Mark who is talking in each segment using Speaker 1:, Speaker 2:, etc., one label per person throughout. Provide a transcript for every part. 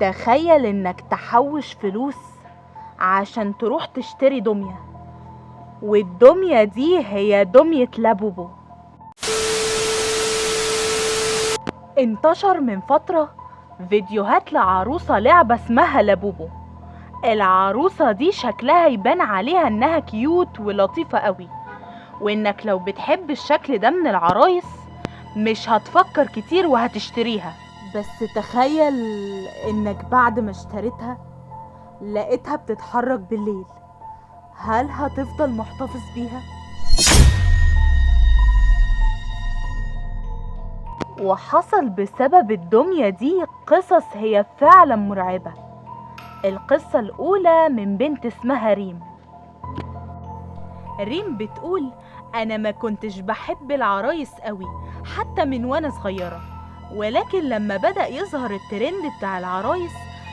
Speaker 1: تخيل انك تحوش فلوس عشان تروح تشتري دمية، والدمية دي هي دمية لابوبو. انتشر من فترة فيديوهات لعروسة لعبة اسمها لابوبو. العروسة دي شكلها يبان عليها انها cute ولطيفة قوي، وانك لو بتحب الشكل ده من العرايس مش هتفكر كتير وهتشتريها. بس تخيل انك بعد ما اشتريتها لقيتها بتتحرك بالليل، هل هتفضل محتفظ بيها؟ وحصل بسبب الدمية دي قصص هي فعلا مرعبة. القصة الأولى من بنت اسمها ريم. ريم بتقول أنا ما كنتش بحب العرايس قوي حتى من وأنا صغيرة، ولكن لما بدأ يظهر الترند بتاع العرايس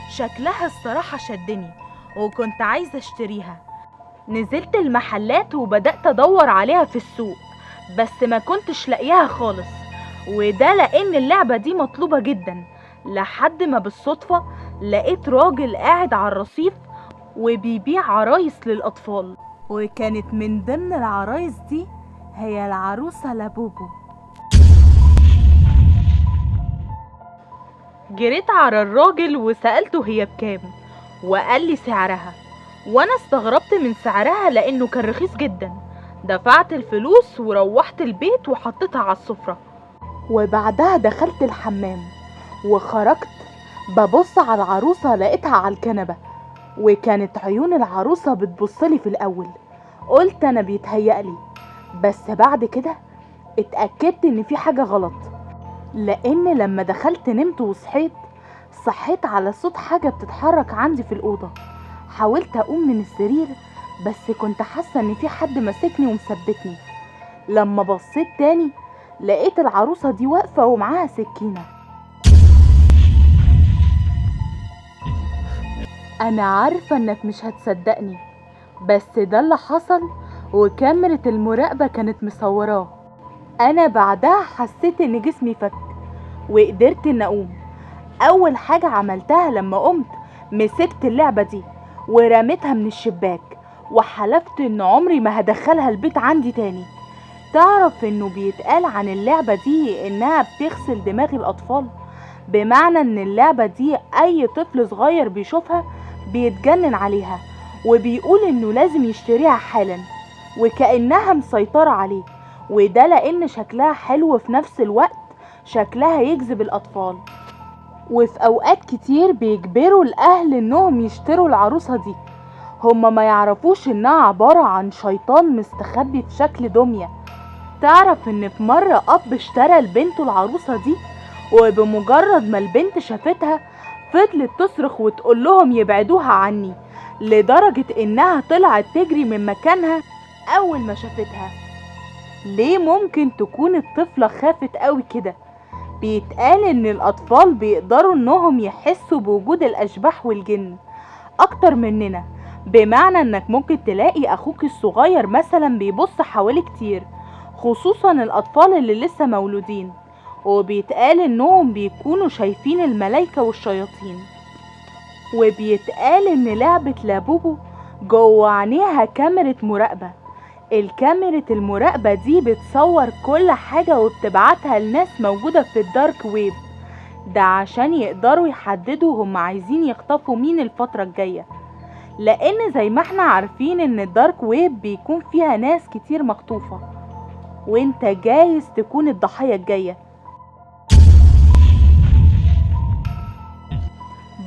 Speaker 1: شكلها الصراحة شدني وكنت عايزة اشتريها. نزلت المحلات وبدأت أدور عليها في السوق، بس ما كنتش لاقيها خالص، وده لأن اللعبة دي مطلوبة جدا. لحد ما بالصدفة لقيت راجل قاعد على الرصيف وبيبيع عرايس للأطفال، وكانت من ضمن العرايس دي هي العروسة لابوبو. جريت على الراجل وسألته هي بكام، وقال لي سعرها، وانا استغربت من سعرها لانه كان رخيص جدا. دفعت الفلوس وروحت البيت وحطيتها على السفرة، وبعدها دخلت الحمام وخرجت ببص على العروسة لقيتها على الكنبة، وكانت عيون العروسة بتبصلي في الأول. قلت أنا بيتهيألي، بس بعد كده اتأكدت إن في حاجة غلط، لأن لما دخلت نمت وصحيت صحيت على صوت حاجة بتتحرك عندي في الأوضة. حاولت أقوم من السرير بس كنت حاسة إن في حد ماسكني ومثبتني. لما بصيت تاني لقيت العروسة دي واقفة ومعاها سكينة. أنا عارفة إنك مش هتصدقني، بس ده اللي حصل، وكاميرا المراقبة كانت مصوراه. أنا بعدها حسيت إن جسمي فك وقدرت إن أقوم. أول حاجة عملتها لما قمت مسكت اللعبة دي ورميتها من الشباك، وحلفت إن عمري ما هدخلها البيت عندي تاني. تعرف إنه بيتقال عن اللعبة دي إنها بتغسل دماغ الأطفال، بمعنى إن اللعبة دي أي طفل صغير بيشوفها بيتجنن عليها وبيقول إنه لازم يشتريها حالا، وكأنها مسيطرة عليه، وده لأن شكلها حلو في نفس الوقت شكلها يجذب الأطفال. وفي أوقات كتير بيجبروا الأهل إنهم يشتروا العروسة دي، هما ما يعرفوش إنها عبارة عن شيطان مستخبي في شكل دمية. تعرف إن في مرة أب اشترى لبنته العروسة دي، وبمجرد ما البنت شافتها فضلت تصرخ وتقول لهم يبعدوها عني، لدرجة إنها طلعت تجري من مكانها أول ما شافتها. ليه ممكن تكون الطفلة خافت قوي كده؟ بيتقال إن الأطفال بيقدروا إنهم يحسوا بوجود الأشباح والجن أكتر مننا، بمعنى إنك ممكن تلاقي أخوك الصغير مثلا بيبص حواليه كتير، خصوصا الأطفال اللي لسه مولودين، وبيتقال إنهم بيكونوا شايفين الملايكة والشياطين. وبيتقال إن لعبة لابوبو جوه عينيها كاميرا مراقبة. الكاميرا المراقبة دي بتصور كل حاجة وبتبعتها لناس موجودة في ال dark web، ده عشان يقدروا يحددوا هم عايزين يخطفوا مين الفترة الجاية، لأن زي ما احنا عارفين إن ال dark web بيكون فيها ناس كتير مخطوفة، وانت جايز تكون الضحية الجاية.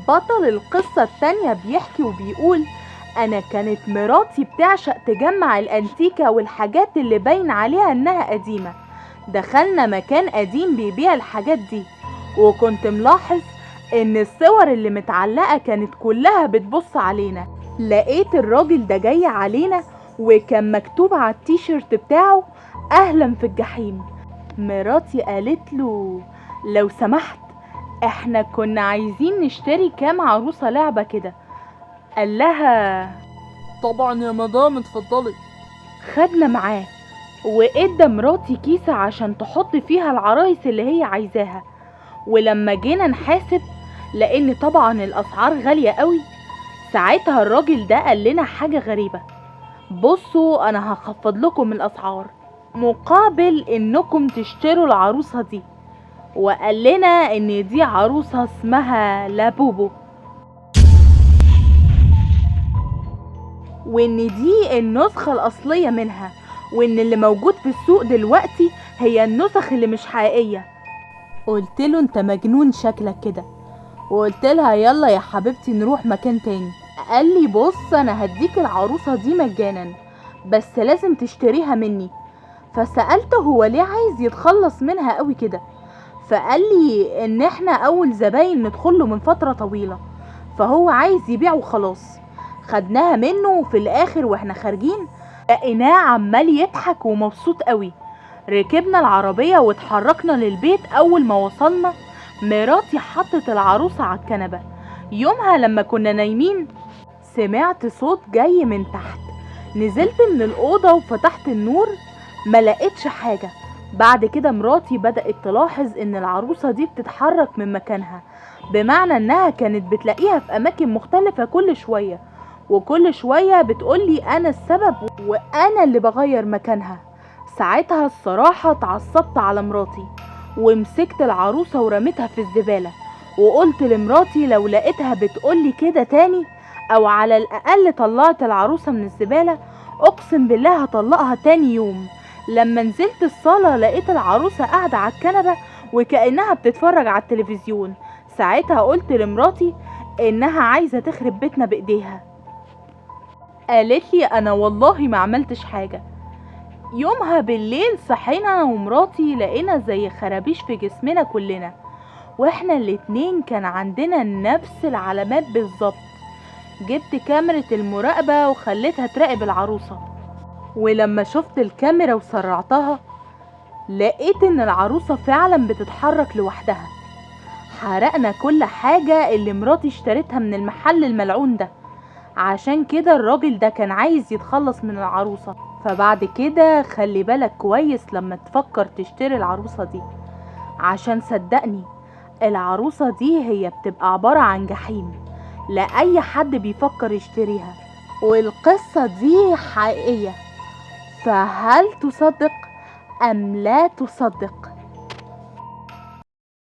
Speaker 1: بطل القصة التانية بيحكي وبيقول أنا كانت مراتي بتعشق تجمع الأنتيكة والحاجات اللي باين عليها إنها قديمة. دخلنا مكان قديم بيبيع الحاجات دي، وكنت ملاحظ إن الصور اللي متعلقة كانت كلها بتبص علينا. لقيت الراجل ده جاي علينا وكان مكتوب على التيشيرت بتاعه أهلا في الجحيم. مراتي قالت له لو سمحت احنا كنا عايزين نشتري كام عروسة لعبة كده. قال لها
Speaker 2: طبعا يا مدام اتفضلي.
Speaker 1: خدنا معاه وادى مراتي كيسة عشان تحط فيها العرايس اللي هي عايزاها. ولما جينا نحاسب لان طبعا الاسعار غالية قوي. ساعتها الراجل ده قال لنا حاجة غريبة: بصوا انا هخفض لكم الاسعار مقابل انكم تشتروا العروسة دي. وقال لنا ان دي عروسة اسمها لابوبو، وان دي النسخة الاصلية منها، وان اللي موجود في السوق دلوقتي هي النسخ اللي مش حقيقية. قلت له انت مجنون شكلك كده، وقلت لها يلا يا حبيبتي نروح مكان تاني. قال لي بص انا هديك العروسة دي مجانا بس لازم تشتريها مني. فسألته هو ليه عايز يتخلص منها قوي كده، فقال لي ان احنا اول زباين ندخله من فترة طويلة، فهو عايز يبيع وخلاص. خدناها منه، وفي الاخر واحنا خارجين لقيناه عمال يضحك ومبسوط قوي. ركبنا العربية واتحركنا للبيت. اول ما وصلنا مراتي حطت العروسة على الكنبة. يومها لما كنا نايمين سمعت صوت جاي من تحت، نزلت من الأوضة وفتحت النور ما لقيتش حاجة. بعد كده مراتي بدأت تلاحظ ان العروسة دي بتتحرك من مكانها، بمعنى انها كانت بتلاقيها في اماكن مختلفة كل شوية، وكل شوية بتقولي انا السبب وانا اللي بغير مكانها. ساعتها الصراحة اتعصبت على مراتي ومسكت العروسة ورميتها في الزبالة، وقلت لمراتي لو لقيتها بتقولي كده تاني او على الاقل طلعت العروسة من الزبالة اقسم بالله هطلقها تاني يوم. لما نزلت الصالة لقيت العروسة قاعدة على الكنبة وكأنها بتتفرج على التلفزيون. ساعتها قلت لمراتي انها عايزة تخرب بيتنا بايديها. قالت لي انا والله ما عملتش حاجة. يومها بالليل صحينا انا ومراتي لقينا زي خرابيش في جسمنا كلنا، واحنا الاتنين كان عندنا نفس العلامات بالظبط. جبت كاميرا المراقبة وخليتها تراقب العروسة، ولما شفت الكاميرا وسرعتها لقيت ان العروسة فعلا بتتحرك لوحدها. حرقنا كل حاجة اللي مراتي اشتريتها من المحل الملعون ده، عشان كده الراجل ده كان عايز يتخلص من العروسة. فبعد كده خلي بالك كويس لما تفكر تشتري العروسة دي، عشان صدقني العروسة دي هي بتبقى عبارة عن جحيم لأي حد بيفكر يشتريها. والقصة دي حقيقية، فهل تصدق أم لا تصدق؟